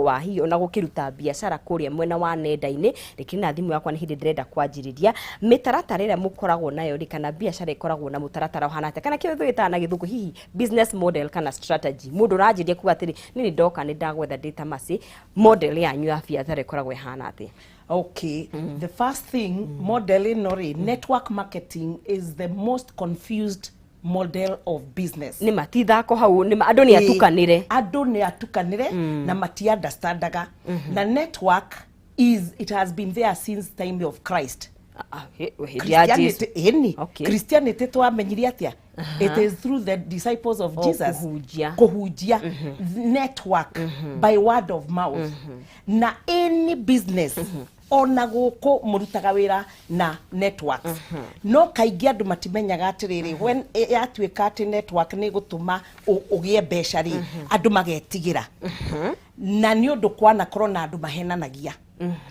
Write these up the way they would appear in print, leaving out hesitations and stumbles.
Wa hihi ona gũkĩruta biacara kũrĩa mwena wa nenda-inĩ, rĩkĩrĩ na thimũ yakwa, nĩ hĩndĩ ndĩrenda kwanjĩrĩria. Mĩtaratara ĩrĩa mũkoragwo nayo rĩ, kana biacara ĩkoragwo na mũtaratara ũhana atĩa, kana kĩo twĩtaga na Gĩthũngũ hihi business model kana strategy? Mũndũ ũranjĩria kuga atĩrĩ, niĩ nĩ ndoka, nĩ ndagwetha ndĩ ta Mercy, model yanyu ya biacara ĩkoragwo ĩhana atĩa? Okay, the first thing, model ĩno rĩ, network marketing is the most confused model of business. Nĩ ma ti thako hau, nĩ ma andũ nĩ atukanĩre. Andũ nĩ atukanĩre na mati understandaga. Na network is, it has been there since time of Christ. Ah, ah, hĩndĩ ya Jesu. Christianity, ĩni. Christianity twamenyire atĩa? It is through the disciples of Oh, Jesus. Kũhunjia. Kũhunjia network by word of mouth. Na any business ona gũkũ mũrutaga wĩra na networks, no kaingĩ andũ matimenyaga atĩrĩrĩ, when yatuĩka atĩ network nĩ gũtũma ũgĩe mbeca rĩ, andũ magetigĩra, na nĩ ũndũ kwanakorwo na andũ mahenanagia.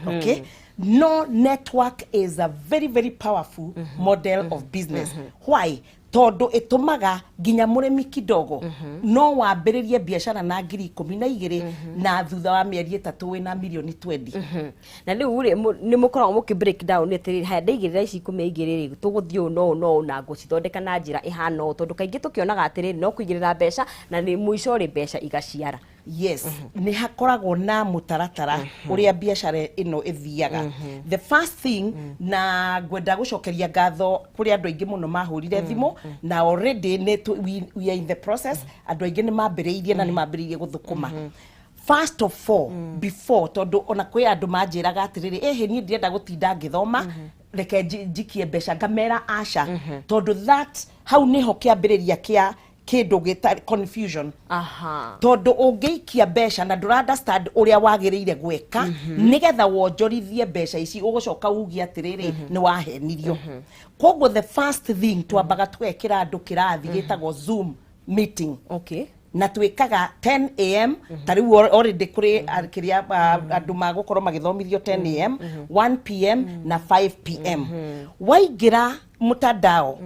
Okay, no network is a very very powerful model of business. Why? Tondũ ĩtũmaga nginya mũrĩmi kidogo no wambĩrĩrie biacara na 12,000, na thutha wa mĩeri 3 wĩna mirioni 20. Na rĩu rĩ, nĩ mũkoragwo mũkĩ break down atĩrĩrĩ, haya, ndaigĩrĩra ici 12 rĩ, tũgũthiĩ ũũ no ũũ no ũũ, na ngũcithondeka na njĩra ĩhana ũũ? Tondũ kaingĩ tũkĩonaga atĩrĩrĩ, no kũigĩrĩra mbeca na nĩ mũico rĩ, mbeca igaciara. Yes, nĩ hakoragwo na mũtaratara ũrĩa biacara ĩno ĩthiaga. The first thing, na ngwenda gũcokeria ngatho kũrĩ andũ aingĩ mũno mahũrire thimũ, na already nĩ we are in the process. Andũ aingĩ nĩ mambĩrĩirie na nĩ mambĩrĩirie gũthũkũma. First of all, before, tondũ ona kwĩ andũ manjĩraga atĩrĩrĩ, ĩhĩ, niĩ ndirenda gũtinda ngĩthoma, reke njikie mbeca. Ngamera aca, tondũ that hau nĩho kĩambĩrĩria kĩa kĩndũ gĩta confusion. Tondũ ũngĩikia mbeca na ndũra understand ũrĩa wagĩrĩire gwĩka nĩgetha wonjorithie mbeca ici, ũgũcoka uge atĩrĩrĩ, nĩ wahenirio. Koguo the first thing, twambaga tũgekĩra andũ kĩrathi gĩtagwo Zoom meeting. Na twĩkaga 10 a.m. Ta rĩu already kũrĩ kĩrĩa andũ magũkorwo magĩthomithio 10 a.m., 1 p.m. na 5 p.m. Waingĩra mtandao,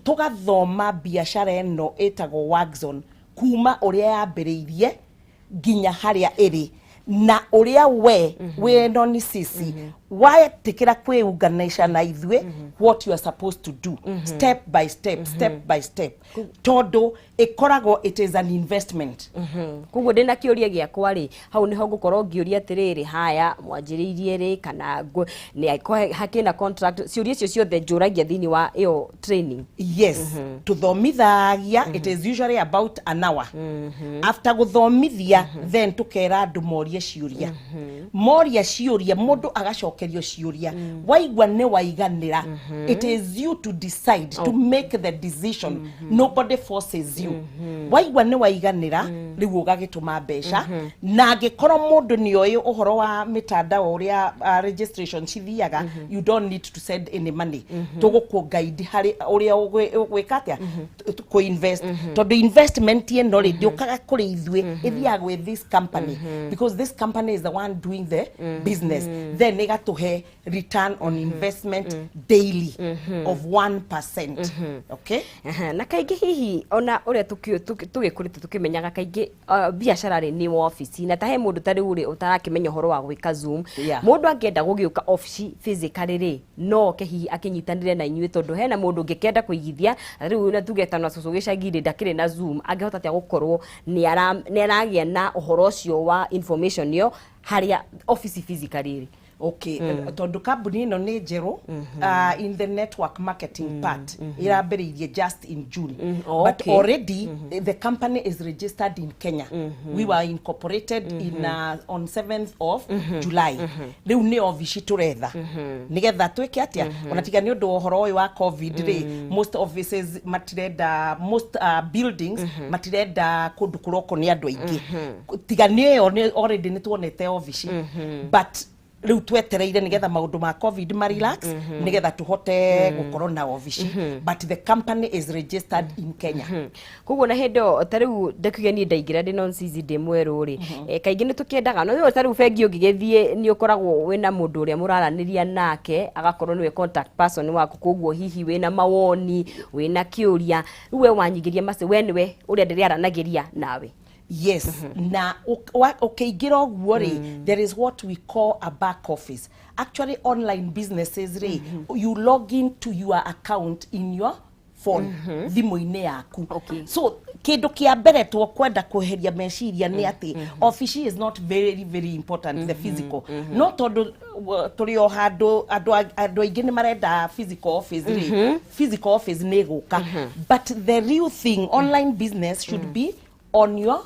tũgathoma biacara ĩno ĩtagwo Workzone, kuma ũrĩa yambĩrĩirie nginya harĩa ĩrĩ, na ũrĩa we wĩ noni sisi wetĩkĩra kwĩunganisha na ithuĩ, what you are supposed to do step by step, step by step, tondũ ĩkoragwo, it is an investment. Koguo ndĩna kĩũria gĩakwa rĩ, hau nĩho ngũkorwo ngĩũria atĩrĩrĩ, haya, mwanjĩrĩirie rĩ, kana nĩ hakĩna contract? Ciũria icio ciothe njũragia thĩinĩ wa ĩyo training. Yes, tuthomithagia. It is usually about an hour. After guthomithia, then tukera andu morie ciũria. Moria ciũria, mũndũ agacokerio ciũria. Waigua nĩ waiganĩra, it is you to decide to make the decision. Nobody forces you. Waigua nĩ waiganĩra, rĩu ũgagĩtũma mbeca. Na angĩkorwo mũndũ nĩ oĩ ũhoro wa mĩtandao, ũrĩa registration cithiaga, you don't need to send any money. Tũgũkũ guide harĩ ũrĩa ũgwĩka atĩa kũ invest, tondũ investment ĩno rĩ, ndĩũkaga kũrĩ ithuĩ, ĩthiaga gwĩ this company, because this company is the one doing the business. Then ĩgatũhe return on investment daily of 1%, okay? Aha, na kaingĩ hihi ona ũrĩa tũgĩkũrĩte tũkĩmenyaga kaingĩ, biacara rĩ, nĩ wabici, na ta he mũndũ ta rĩu rĩ, ũtarakĩmenya ũhoro wa gwĩka Zoom, mũndũ angĩenda gũgĩũka obici physically rĩ, no oke hihi akĩnyitanĩre na inyuĩ? Tondũ hena mũndũ ũngĩkĩenda kũigithia na rĩu na tuge ta na cũcũ gĩcagi rĩ, ndakĩrĩ na Zoom, angĩhota atĩa gũkorwo nĩ aragĩa na ũhoro ũcio wa information ĩyo harĩa obici physically rĩ? Okay, tondũ kambuni ĩno nĩ njerũ, in the network marketing part ĩrambĩrĩirie just in June, but already the company is registered in Kenya. We were incorporated in on 7th of July. Rĩu nĩ obici tũretha nĩgetha twĩke atĩa, ona tiga nĩ ũndũ wa ũhoro ũyũ wa COVID rĩ, most offices matirenda, most buildings matirenda kũndũ kũrokwo nĩ andũ aingĩ. Tiga nĩ ĩyo, nĩ already nĩ tuonete obici, but rĩu twetereire nĩgetha maũndũ ma COVID ma relax, nĩgetha tũhote gũkorwo na obici, but the company is registered in Kenya. Koguo na hĩndĩ ĩyo, ta rĩu ndakiuga niĩ ndaingĩra ndĩ non CC, ndĩ mwerũ rĩ, kaingĩ nĩ tũkĩendaga, no rĩu ta rĩu bengi ũngĩgĩthiĩ, nĩ ũkoragwo wĩna mũndũ ũrĩa mũraranĩria nake, agakorwo nĩwe contact person waku. Koguo hihi wĩna mawoni, wĩna kĩũria, rĩu we wanyingĩria macio, we nĩwe ũrĩa ndĩrĩaranagĩria nawe. Yes, na ũkĩingĩra ũguo rĩ, there is what we call a back office. Actually, online businesses rĩ, you log in to your account in your phone, thimũ-inĩ yaku. So kĩndũ kĩa mbere tũkwenda kweheria meciria nĩ atĩ office is not very very important, the physical. No tondũ tũrĩ o handũ andũ aingĩ nĩ marenda physical office rĩ, physical office nĩ ĩgũka, but the real thing, online business should be on your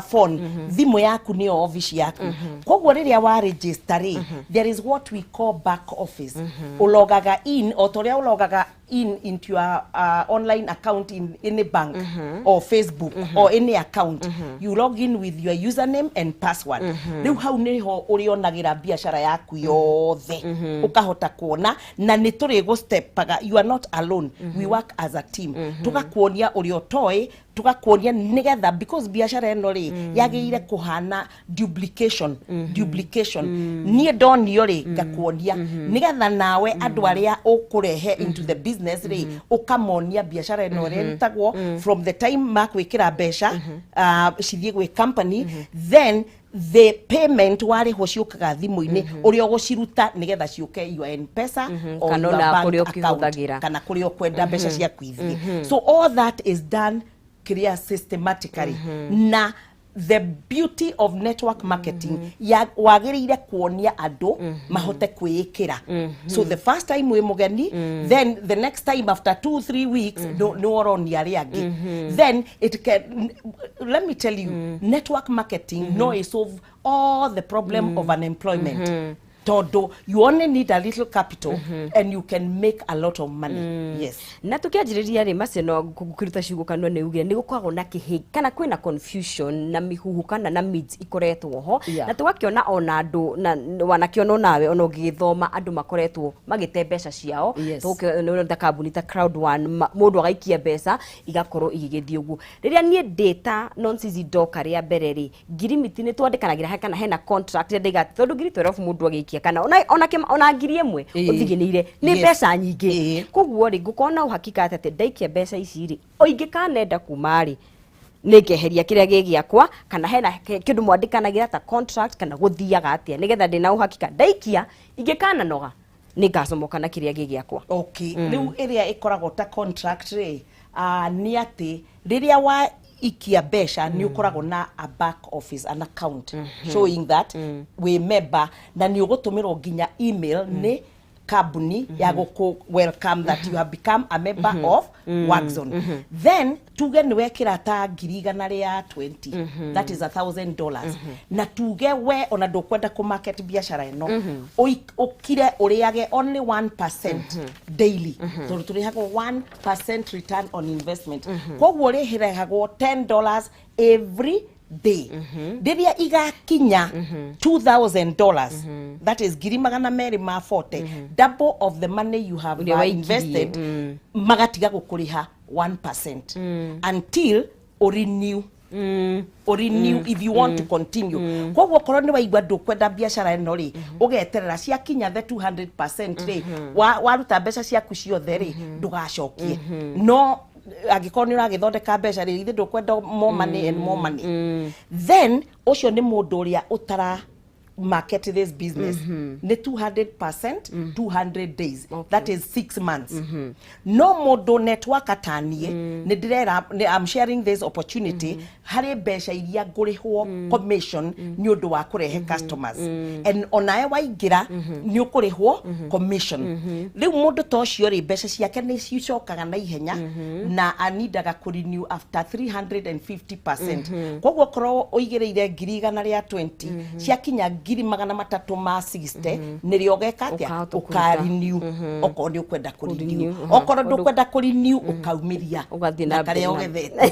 phone. Thimũ yaku nĩyo office yaku. Koguo rĩrĩa wa register rĩ, there is what we call back office. Ũlogaga in o ta ũrĩa ũlogaga in into your online account in any bank or Facebook or any account. You log in with your username and password. Rĩu hau nĩho ũrĩonagĩra biacara yaku yothe, ũkahota kuona, na nĩ tũrĩgũ-stepaga. You are not alone, we work as a team. Tũgakuonia ũrĩa ũtoĩ, tũgakuonia nĩgetha, because biacara ĩno rĩ, yagĩrĩire kũhana duplication, duplication. Niĩ ndonio rĩ, ngakuonia nĩgetha nawe andũ arĩa ũkũrehe into the business rĩ, ũkamonia biacara ĩno ũrĩa ĩrutagwo from the time makwĩkĩra mbeca cithiĩ gwĩ company, then the payment warĩhwo ciũkaga thimũ-inĩ, ũrĩa ũgũciruta nĩgetha ciũke your M-Pesa or Kana your ona bank kũrĩa account, ũkĩhũthagĩra. Kana kũrĩa ũkwenda mbeca ciaku ithiĩ. So all that is done clear, systematically. Na the beauty of network marketing ya wagĩrĩire kuonia andũ mahote kwĩĩkĩra. So the first time wĩ mũgeni, then the next time after 2-3 weeks nĩ ũronia arĩa angĩ. Then it can, let me tell you, network marketing no ĩ solve all the problem of unemployment, tondũ you only need a little capital and you can make a lot of money. Yes. Na tukianjĩrĩria rĩ, macino kũruta ciugo kanua nĩ ugire nĩ gũkoragwo na kĩhĩ kana kwĩna confusion na mihuhu kana na myths ikoretwo ho, na tũgakĩona ona andũ na wanakĩona onawe ona ũgĩgĩthoma andũ makoretwo magĩte mbeca ciao. Tũgũkĩona ta kambuni ta Crowd One, mũndũ agaikia mbeca igakorwo igĩgĩthiĩ ũguo. Rĩrĩa niĩ ndĩ ta Nonsizi ndoka rĩa mbere rĩ, ngirimiti nĩ twandĩkanagĩra kana hena contract ĩrĩa ndaiga, tondũ 12,000 mũndũ agĩikia kana ona 1000 ũthigĩnĩire nĩ mbeca nyingĩ. Koguo rĩ, ngũkorwo na uhakika atĩ ndaikia mbeca ici rĩ, o ingĩkanenda kuma rĩ, nĩ ngeheria kĩrĩa gĩ gĩakwa, kana hena kĩndũ mwandĩkanagĩra ta contract, kana gũthiaga atĩa nĩgetha ndĩ na uhakika ndaikia ingĩkananoga nĩ ngacomoka na kĩrĩa gĩ gĩakwa? Okay, rĩu ĩrĩa ĩkoragwo ta contract rĩ, nĩ atĩ rĩrĩa wa ikia mbeca nĩ ũkoragwo na a back office, an account showing that wĩ member, na nĩ ũgũtũmĩrwo nginya email nĩ kambuni ya gũkũ welcome that you have become a member of Workzone. Then tuge nĩ wekĩra ta 120,000, that is $1,000, na tuge we ona ndũkwenda kũ market biacara ĩno, ũkire ũrĩage only 1% daily, tondũ tũrĩhagwo 1% return on investment. Koguo ũrĩhĩrehagwo $10 every day. Rĩrĩa igakinya $2,000, that is 240,000, double of the money you have Ũrĩa waikirie. invested, magatiga gũkũrĩha 1% until ũrenew, ũrenew if you want to continue. Koguo okorwo nĩ waigua ndũkwenda biacara ĩno rĩ, ũgeterera ciakinya the 200% rĩ, waruta mbeca ciaku ciothe rĩ, ndũgacokie. No angĩkorwo nĩ ũragĩthondeka mbeca rĩ, ithe ndũkwenda more money and more money, then ũcio nĩ mũndũ ũrĩa ũtara market this business. Nĩ 200% 200 days, that is 6 months. No mũndũ network ataniĩ nĩ ndĩrera I'm sharing this opportunity harĩ mbeca iria ngũrĩhwo commission nĩ ũndũ wa kũrehe customers, and onawe waingĩra nĩ ũkũrĩhwo commission. Rĩu mũndũ ta ũcio rĩ, mbeca ciake nĩ cicokaga na ihenya na anindaga kũ renew after 350%. Koguo korwo ũigĩrĩire 120,000, ciakinya 360,000 nĩrĩo ũgeka atĩa? Ũkahota kũruta. Ũkarenew okorwo nĩ ũkwenda kũrenew. Kũrenew, Okorwo ndũkwenda kũrenew, ũkaumĩria Ũgathiĩ na na karĩa mbere. ũgethete.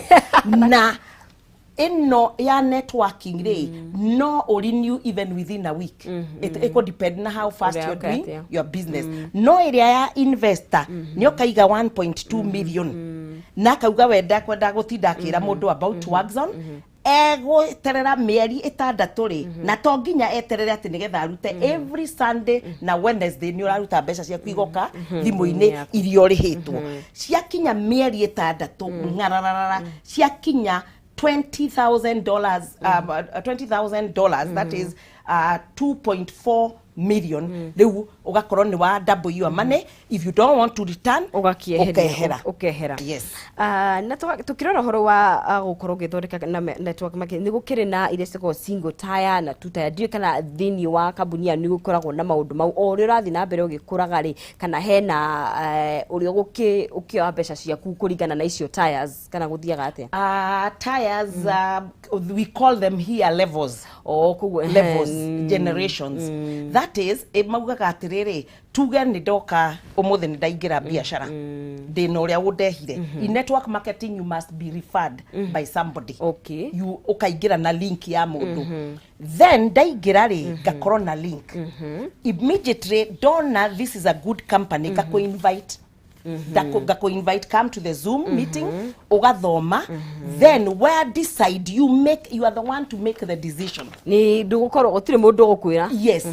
Na ĩno ya networking rĩ, no ũrenew even within a week. It could depend na how fast Ũrĩa you're doing ũkete. your business. No ĩrĩa ya investor nĩ ũkaiga 1.2 million na akauga wenda kwenda gũtinda akĩra mũndũ about Workzone, egweterera mĩeri 6 rĩ, na to nginya eterere atĩ nĩgetha arute. Every Sunday na Wednesday nĩ ũraruta mbeca ciaku igoka thimũ-inĩ yaku. Iria ũrĩhĩtwo. Ciakinya mĩeri 6 ng'arararara, ciakinya $20,000, $20,000, that is 2.4 million. Rĩu ũgakorwo nĩ wa double your money. If you don't want to return, Ũgakĩeheria. Ũkehera. Ũkehera. Yes. Ah, na tukĩrora ũhoro wa gũkorwo ũgĩthondeka na network marketing, nĩ gũkĩrĩ na iria ciĩtagwo single tier na two tier. Ndiũĩ kana thĩinĩ wa kambuni yanyu nĩ gũkoragwo na maũndũ mau, o ũrĩa ũrathiĩ na mbere ũgĩkũraga rĩ, kana hena ũrĩa ũgũkĩoya mbeca ciaku kũringana na icio tiers, kana gũthiaga atĩa? Tiers, we call them here levels. O koguo Levels, generations. That is, maugaga atĩrĩrĩ, tuge nĩ ndoka ũmũthĩ, nĩ ndaingĩra biacara, ndĩna ũrĩa ũndehire. In network marketing you must be referred by somebody. You ũkaingĩra na link ya mũndũ. Then ndaingĩra rĩ, ngakorwo na link. Immediately ndona this is a good company, ngakũ invite, ngakũ invite, come to the Zoom meeting, ũgathoma. Then where decide, you make, you are the one to make the decision. Nĩ ndũgũkorwo gũtirĩ mũndũ ũgũkwĩra. Yes,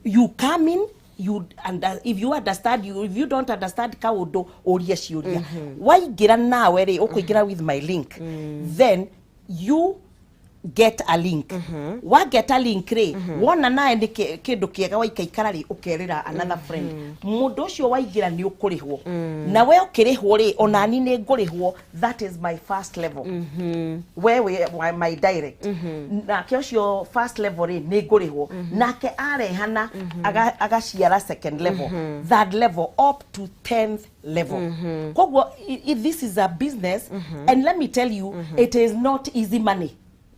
you come in, you and if you understand, you, if you don't understand kaundu, urie ciũria. Waingĩra nawe rĩ, ũkũingĩra with my link, then you get a link. Wa get a link rĩ, wona nawe nĩ kĩndũ kĩega, waikaikara rĩ, ũkerĩra another friend. Mũndũ ũcio waingĩra nĩ ũkũrĩhwo, na we ũkĩrĩhwo rĩ, onani nĩ ngũrĩhwo. That is my first level. We my direct nake ũcio first level rĩ, nĩ ngũrĩhwo nake arehana, agaciara second level, third level, up to 10th level. Koguo this is a business, and let me tell you, it is not easy money.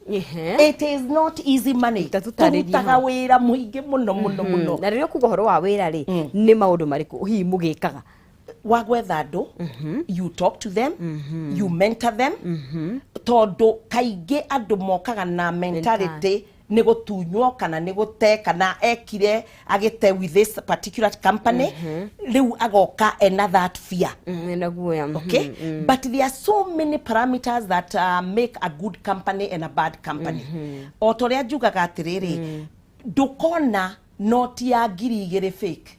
It is not easy money. Ta tũtarĩrie. Tũrutaga Hau. wĩra mũingĩ mũno mũno mũno. Na rĩrĩa ũkuga ũhoro wa wĩra rĩ, nĩ maũndũ marĩkũ hihi mũgĩkaga? Wa gwetha andũ, you talk to them, you mentor them, tondũ kaingĩ andũ mokaga na mentality nĩ gũtunywo kana nĩ gũte kana ekire agĩte with this particular company, rĩu agoka ena that fear. Ena guoya. Okay, but there are so many parameters that make a good company and a bad company. O ta ũrĩa njugaga atĩrĩrĩ, ndũkona noti ya 2000 fake.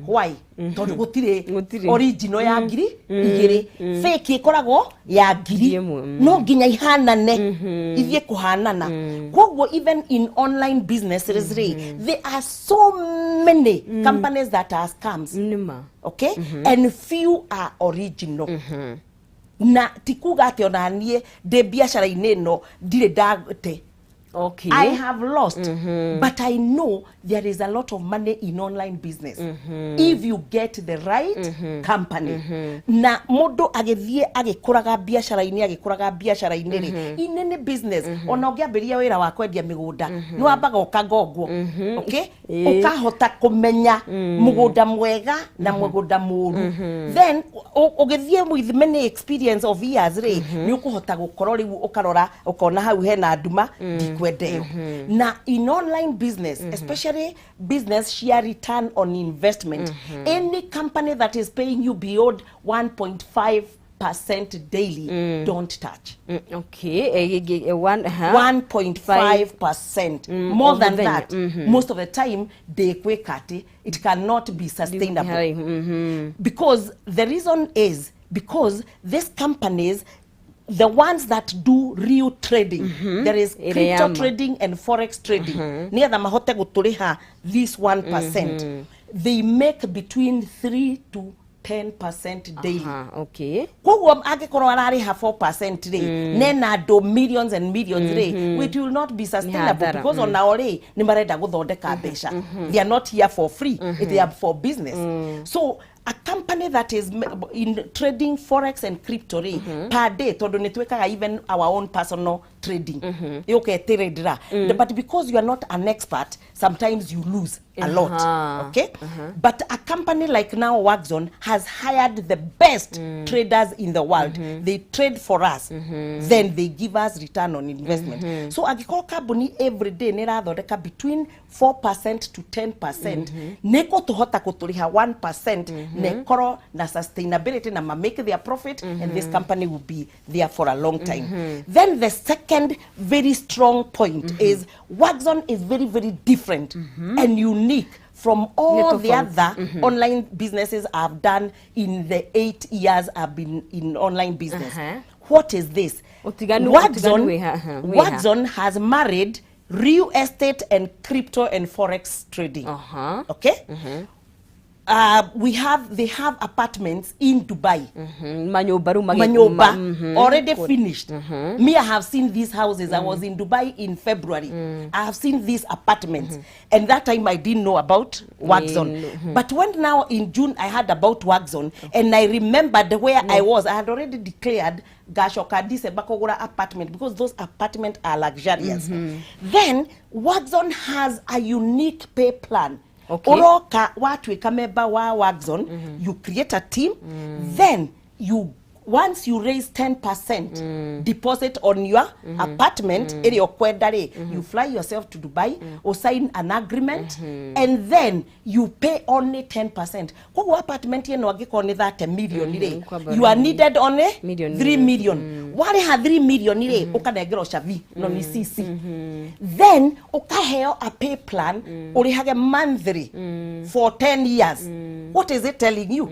Why? Tondũ gũtirĩ Gũtirĩ. Original ya 2000. Fake ĩkoragwo ya ngiri 1000. No nginya ihanane, ithiĩ kũhanana. Koguo even in online businesses rĩ, there are so many companies that are scams. Nĩma. Okay, and few are original. Na ti kuga atĩ ona niĩ ndĩ biacara-inĩ ĩno ndirĩ ndate. I have lost, but I know there is a lot of money in online business if you get the right company. Na mũndũ agĩthiĩ agĩkũraga biacara-inĩ, agĩkũraga biacara-inĩ rĩ, in any business, ona ũngĩambĩrĩria wĩra wa kwendia mĩgũnda, nĩ wambaga ũkagongwo, okay? Ũkahota kũmenya mũgũnda mwega na mũgũnda mũru. Then ũgĩthiĩ with many experience of years rĩ, nĩ ũkũhota gũkorwo rĩu ũkarora ũkona hau hena nduma, ndikwenda ĩyo. Na in online business, especially business cia return on investment, any company that is paying you beyond 1.5% daily, don't touch. Okay. One, huh? 1.5%, more o than mũthenya. that, most of the time ndĩkwĩka atĩ it cannot be sustainable. Hai, Because the reason is because these companies, the ones that do real trading, there is Ĩrĩa crypto yama. Trading and forex trading, nĩgetha mahote gũtũrĩha this 1%, they make between 3 to 10% daily. Aha, okay. Koguo angĩkorwo ararĩha 4% rĩ, nena andũ millions and millions rĩ, it will not be sustainable. Hathara, because onao rĩ, nĩ marenda gũthondeka mbeca. They are not here for free, they are for business. So a company that is in trading forex and crypto rĩ, per day, tondũ nĩ twĩkaga even our own personal trading, ũketĩrĩndĩra, but because you are not an expert, sometimes you lose a lot. Okay, but a company like now Workzone has hired the best traders in the world. They trade for us, then they give us return on investment. So angĩkorwo kambuni every day nĩ ĩrathondeka between 4% to 10%, nĩ kũtũhota kũtũrĩha 1% na ĩkorwo na sustainability na ma make their profit, and this company will be there for a long time. Then the second very strong point is Workzone is very, very different and unique from all Nĩ the tofauti. Other online businesses I've done in the 8 years I've been in online business. What is this? Ũtiganu wĩ ha- wĩ ha? Watson has married real estate and crypto and forex trading. Okay. We have they have apartments in Dubai. Manyũmba rĩu Manyũmba already finished. Me, I have seen these houses. I was in Dubai in February. I have seen these apartments, and that time I didn't know about Waxon. But when now in June I heard about Waxon, and I remembered where I was. I had already declared ngacoka December kũgũra apartment, because those apartments are luxurious. Then Waxon has a unique pay plan. Ũroka watuĩka member wa Waxon, you create a team, then you once you raise 10% deposit on your apartment ĩrĩa ũkwenda rĩ, you fly yourself to Dubai or sign an agreement, and then you pay only 10%. Koguo apartment ĩno angĩkorwo nĩ 30 million rĩ, kwamba you are needed only Million. 3 million. Warĩha 3 million rĩ, ũkanengerwo cabi no nĩ CC, then ũkaheo a pay plan ũrĩhage monthly for 10 years. What is it telling you?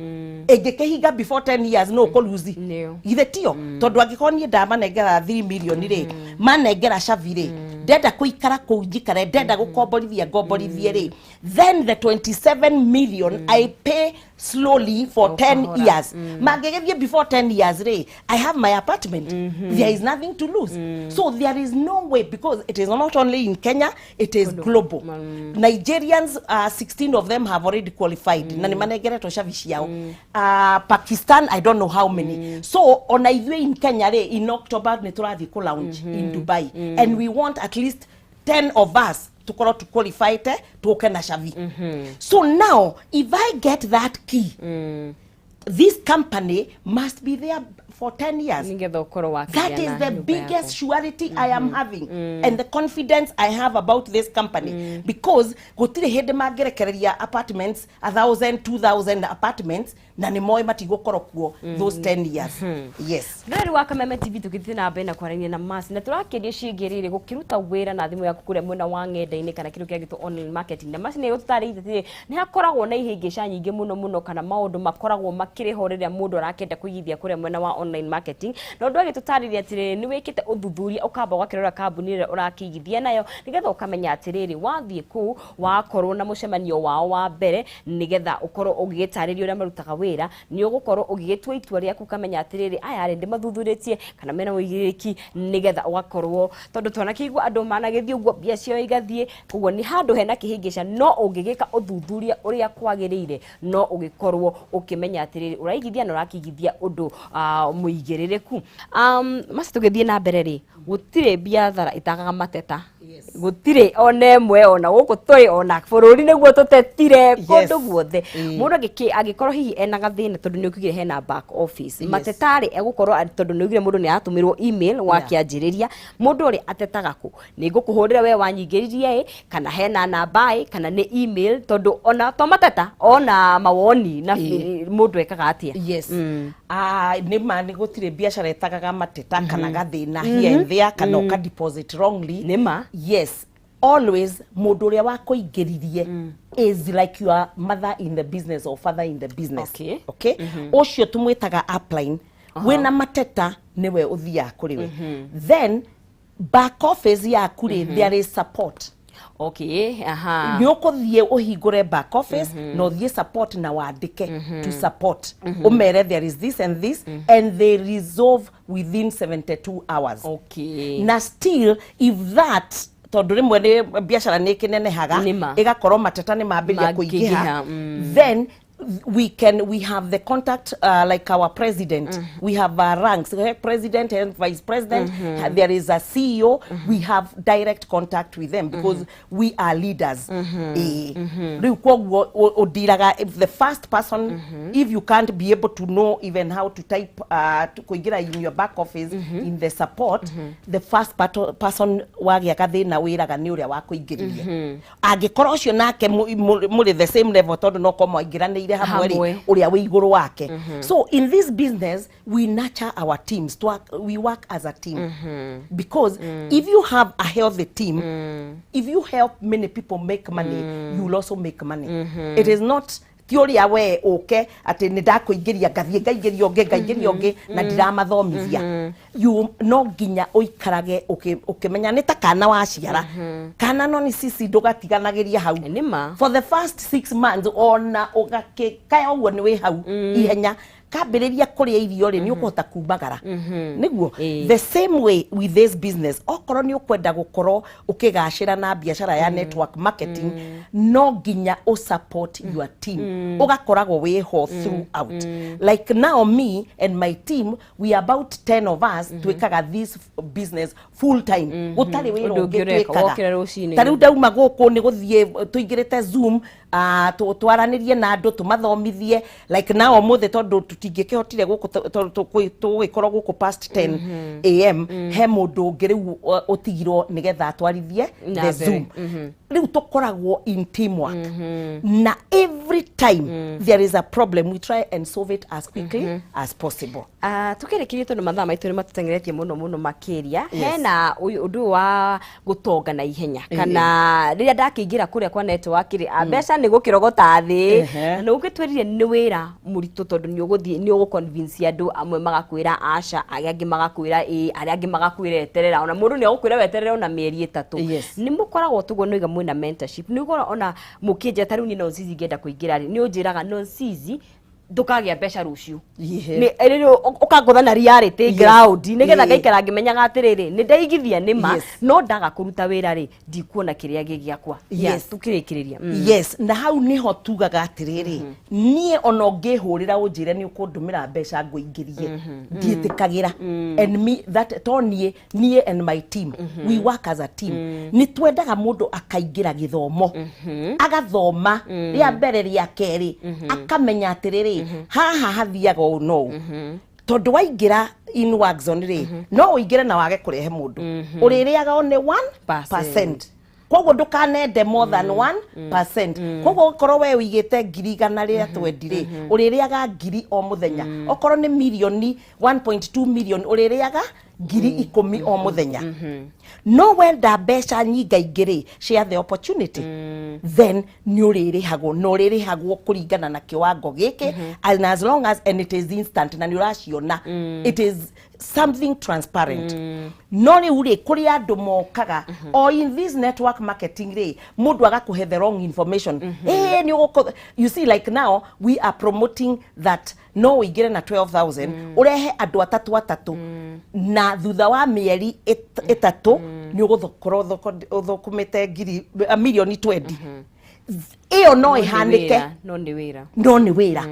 Ĩngĩkĩhinga before 10 years, no ũkũluzi. Nĩyo. Githĩ tio? Tondũ angĩkorwo niĩ ndamanengera 3 million rĩ, manengera cabi rĩ, ndenda kũikara kũu njikare, ndenda gũkomborithia ngomborithie rĩ, then the 27 million I pay slowly for 10 kahora. years. Mangĩgĩthiĩ before 10 years rĩ, I have my apartment. There is nothing to lose. So there is no way, because it is not only in Kenya, it is global. Nigerians, 16 of them have already qualified na nĩ manengeretwo cabi ciao. Pakistan, I don't know how many. So ona ithuĩ in Kenya rĩ, in October nĩ tũrathiĩ kũ launch in Dubai, and we want at least 10 of us tukorwo tu qualified tuke na cabi. So now if I get that key, this company must be there for 10 years. Nĩgetha ũkorwo wakĩgĩa That is na the nyũmba biggest yaku. Surety I am having and the confidence I have about this company, because gũtirĩ hĩndĩ mangĩrekereria apartments, 1,000, 2,000 apartments, na nĩ moĩ matigũkorwo kuo those 10 years. Yes. Rĩrĩ wa Kameme TV, tũgĩthiĩ na mbere na kwaranĩria na Mercy na tũrakĩria ciĩgiĩ rĩrĩ gũkĩruta wĩra na thimũ yaku kũrĩa mwena wa ng'enda-inĩ kana kĩndũ kĩrĩa gĩtwo online marketing. Na Mercy nĩ gũtũtarĩirie atĩrĩrĩ, nĩ hakoragwo na ihĩngĩca nyingĩ mũno mũno kana maũndũ makoragwo makĩrĩ ho rĩrĩa mũndũ arakĩenda kũigithia kũrĩa mwena wa online marketing. Na ũndũ agĩtũtarĩria atĩrĩrĩ, nĩ wĩkĩte ũthuthuria, ũkamba ũgakĩrora kambuni ĩrĩa ũrakĩigithia nayo nĩgetha ũkamenya atĩrĩrĩ, wathiĩ kũu wakorwo na mũcemanio wao wa mbere nĩgetha ũkorwo ũgĩgĩtarĩrio ũrĩa marutaga wĩra, nĩ ũgũkorwo ũgĩgĩtua itua rĩaku ũkamenya atĩrĩrĩ, aya rĩ ndĩmathuthurĩtie kana mena ũigĩrĩrĩki, nĩgetha ũgakorwo, tondũ twanakĩigua andũ managĩthiĩ ũguo mbia ciao igathiĩ. Koguo nĩ handũ hena kĩhĩngĩca, no ũngĩgĩka ũthuthuria ũrĩa kwagĩrĩire, no ũgĩkorwo ũkĩmenya atĩrĩrĩ, ũraigithia na ũrakĩigithia ũndũ mũigĩrĩrĩku. Mercy, tũgĩthiĩ na mbere rĩ, gũtirĩ biathara ĩtagaga mateta. Gũtirĩ ona ĩmwe, ona gũkũ tũrĩ, ona bũrũri nĩguo tũtetire kũndũ guothe. Mũndũ angĩkorwo hihi ena gathĩna, tondũ nĩ ũkugire hena back office, mateta rĩ egũkorwo tondũ nĩ ugire mũndũ nĩ aratũmĩrwo email wakĩanjĩrĩria, mũndũ ũrĩa atetaga kũ? Nĩ ngũkũhũrĩra we wanyingĩririe ĩ, kana hena namba ĩ, kana nĩ email? Tondũ ona to mateta, ona mawoni na mũndũ ekaga atĩa? Yes. Ah, nĩ ma nĩ gũtirĩ biacara ĩtagaga mateta kana gathĩna here and there, kana ũka deposit wrongly. Nĩ ma. Yes, always mũndũ ũrĩa wakũingĩririe is like your mother in the business or father in the business. Okay, ũcio tũmwĩtaga upline. Wĩna mateta, nĩwe ũthiaga kũrĩ we. Then back office yaku rĩ, there is support. Okay aha Nĩ ũkũthiĩ ũhingũre back office na ũthiĩ support na wandĩke to support, ũmere there is this and this, and they resolve within 72 hours. Na still if that, tondũ rĩmwe nĩ biacara nĩ ĩkĩnenehaga, Nĩma. ĩgakorwo mateta nĩ mambĩrĩria Mangĩingĩha, kũingĩha, then we have the contact, like our president. We have ranks. We have president and vice president. There is a CEO. We have direct contact with them because we are leaders. Rĩu koguo ũndiraga if the first person, if you can't be able to know even how to type, to kũingĩra in your back office in the support, the first person wagĩa gathĩna wĩraga nĩ ũrĩa wakũingĩririe. Angĩkorwo ũcio nake mũrĩ the same level, tondũ no korwo mwaingĩranĩire hamwe rĩ, Hamwe. ũrĩa wĩ igũrũ wake. So in this business we nurture our teams. We work as a team, because if you have a healthy team, if you help many people make money, you will also make money. It is not Ti ũrĩa we ũke atĩ nĩ ndakũingĩria, ngathiĩ ngaingĩria ũngĩ, ngaingĩria ũngĩ na ndiramathomithia. You no nginya ũikarage ũkĩmenya nĩ ta kana waciara kana no nĩ cici ndũgatiganagĩria hau. Nĩ ma. For the first 6 months, ona ũgakĩkaya ũguo nĩ wĩ hau ihenya kambĩrĩria kũrĩa irio rĩ, nĩ ũkũhota kumagara nĩguo. The same way with this business, okorwo nĩ ũkwenda gũkorwo ũkĩgacĩra na biacara ya network marketing, no nginya ũ support your team, ũgakoragwo wĩho throughout. Like now, me and my team, we are about 10 of us twĩkaga this business full time, gũtarĩ wĩra Ũndũ ũngĩ ũngĩ ũreka, twĩkaga. wokĩra rũcinĩ. Ta rĩu ndauma gũkũ nĩ gũthiĩ tũingĩrĩte Zoom, twaranĩrie na andũ, tũmathomithie. Like now ũmũthĩ, tondũ tũtingĩkĩhotire gũkũ, tondũ tũgũgĩkorwo gũkũ past 10 a.m., he mũndũ ũngĩ rĩu ũtigirwo nĩgetha atwarithie Na the mbere. Zoom. Rĩu tũkoragwo in teamwork, na every time there is a problem, we try and solve it as quickly as possible. Ah, tukĩrĩkĩrie, tondũ mathaa maitũ nĩ matũteng'eretie mũno mũno makĩria, Yes. hena ũndũ ũyũ wa gũtonga na ihenya, kana rĩrĩa ndakĩingĩra kũrĩa kwa network rĩ, mbeca nĩ gũkĩrogota thĩ. Na nĩ ũgĩtwĩrire nĩ wĩra mũritũ, tondũ nĩ ũgũthiĩ nĩ ũgũ-convince andũ amwe magakwĩra aca, arĩa angĩ magakwĩra ĩ, arĩa angĩ magakwĩra eterera, ona mũndũ nĩ agũkwĩra weterere ona mĩeri 3. Nĩ mũkoragwo tũguo nĩiga mwĩna mentorship, nĩ ũkoragwo ona mũkĩnjĩra ta rĩu niĩ Nonsizi ngĩenda kũingĩra rĩ, nĩ ũnjĩraga, "Nonsizi, ndũkagĩa mbeca rũciũ." Nĩ rĩrĩ ũkangũtha na reality ground nĩgetha ngaikara ngĩmenyaga atĩrĩrĩ, nĩ ndaigithia nĩma, no ndaga kũruta wĩra rĩ, ndikuona kĩrĩa gĩ gĩakwa. Tukĩrĩkĩrĩria. Yes, na hau niho tugaga atĩrĩrĩ, niĩ ona ũngĩhũrĩra ũnjĩre nĩ ũkũndũmĩra mbeca ngũingĩrie, ndiĩtĩkagĩra. And me that to niĩ, niĩ and my team, we work as a team. Nĩ twendaga mũndũ akaingĩra gĩthomo, agathoma rĩa mbere, rĩa kerĩ, akamenya atĩrĩrĩ, haha hathiaga ũũ no ũũ, tondũ waingĩra in work zone rĩ, no ũingĩre na wage kũrehe mũndũ, ũrĩrĩaga one 1%. Koguo ndũkanende more than 1%. Koguo okorwo we ũigĩte 120,000 rĩ, ũrĩrĩaga ngiri o mũthenya. Okorwo nĩ mirioni 1.2 million, ũrĩrĩaga 10,000 o mũthenya. No wenda mbeca nyingaingĩ rĩ, share the opportunity, then nĩ ũrĩrĩhagwo, na ũrĩrĩhagwo kũringana na kĩwango gĩkĩ, and as long as, and it is instant, na nĩ ũraciona, it is something transparent. No rĩu rĩ, kũrĩ andũ mokaga o in this network marketing rĩ, mũndũ agakũhe the wrong information. Nĩ ũgũkũ, you see, like now we are promoting that no ũingĩre na 12,000, ũrehe andũ atatũ atatũ, na thutha wa mĩeri 3 nĩ ũgũkorwo ũthũkũmĩte ngiri mirioni 20. Ĩyo no ĩhanĩke. No nĩ wĩra. No nĩ wĩra,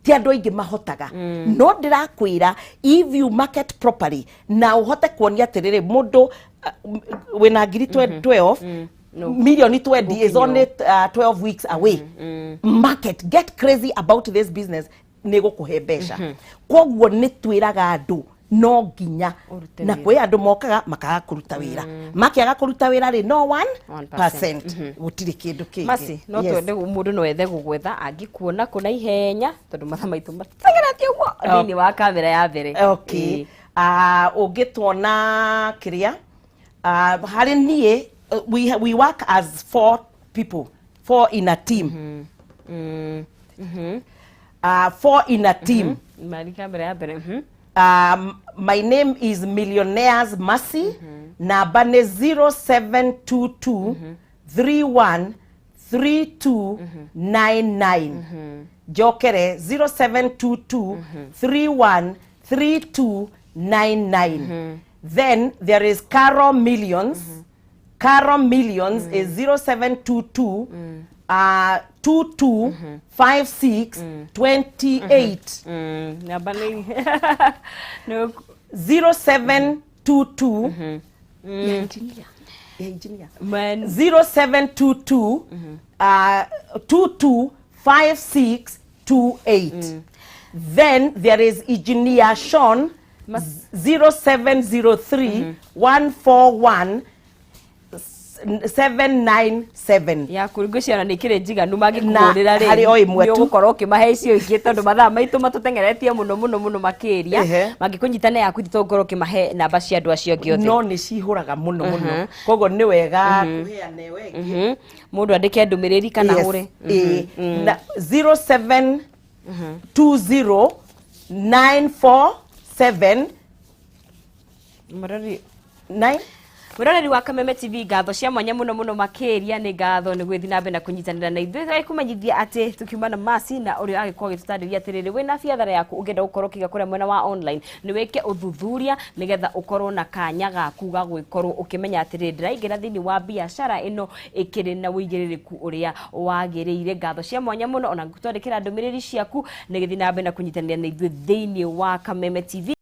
ti andũ aingĩ mahotaga. No ndĩrakwĩra, if you market properly na ũhote kuonia atĩrĩrĩ, mũndũ wĩna ngiri 12, No. milioni 20 is Gũkinya. only 12 weeks away. Market, get crazy about this business, nĩ gũkũhe mbeca. Koguo nĩ twĩraga andũ no nginya Ũrute na wĩra. Kwĩ andũ mokaga makaga kũruta wĩra. Makĩaga kũruta wĩra rĩ, no 1%. 1%, gũtirĩ kĩndũ kĩngĩ. Masi no twende mũndũ no ethe gũgwetha angĩkuona kũ na ihenya, tondũ mathaa maitũ mateng'eretie ũguo thĩinĩ wa kamera ya mbere. Okay. Ũngĩtuona kĩrĩa harĩ niĩ, we work as four people, four in a team. Four in a team. Mari kamera ya mbere. My name is Millionaires Mercy. Namba nĩ 0722 31 3299. Njokere, 0722 31 3299. Then there is Caro Millions. Caro Millions is 0722 22 56 28. Namba nĩ nĩ 0722 ya engineer, ya engineer. Man. 0722 22 56 28. Then there is Engineer Sean, 0703 141. 797. Yaku ngwĩciria nĩ ikĩrĩ njiganu mangĩkũhũrĩra. Na harĩ o ĩmwe Nĩ tu. ũgũkorwo ũkĩmahe icio ingĩ, tondũ mathaa maitũ matũteng'eretie mũno mũno mũno makĩria. Mangĩkũnyita na yaku tũgũkorwo ũkĩmahe namba cia andũ acio angĩ othe. No nĩ cihũraga mũno mũno, koguo nĩ wega kũheana ĩyo ĩngĩ. Mũndũ andĩke ndũmĩrĩri kana Yes, hũre. ĩĩ. Na 0720 947 Mũrori 9. Mwĩroreri wa Kameme TV, ngatho cia mwanya mũno mũno makĩria, nĩ ngatho nĩ gwĩthiĩ na mbere na kũnyitanĩra na ithuĩ. Kũmenyithia atĩ tukiuma na Masi na ũrĩa agĩkorwo agĩtũtarĩria atĩrĩrĩ, wĩna biathara yaku ũngĩenda gũkorwo ũkĩiga kũrĩa mwena wa online, nĩ wĩke ũthuthuria nĩgetha ũkorwo na kanya gaku ga gwĩkorwo ũkĩmenya atĩrĩrĩ, ndĩraingĩra thĩinĩ wa biacara ĩno ĩkĩrĩ na ũigĩrĩrĩku ũrĩa wagĩrĩire. Ngatho cia mwanya mũno ona gũtwandĩkĩra ndũmĩrĩri ciaku, nĩ gĩthiĩ na mbere na kũnyitanĩra na ithuĩ thĩinĩ wa Kameme TV.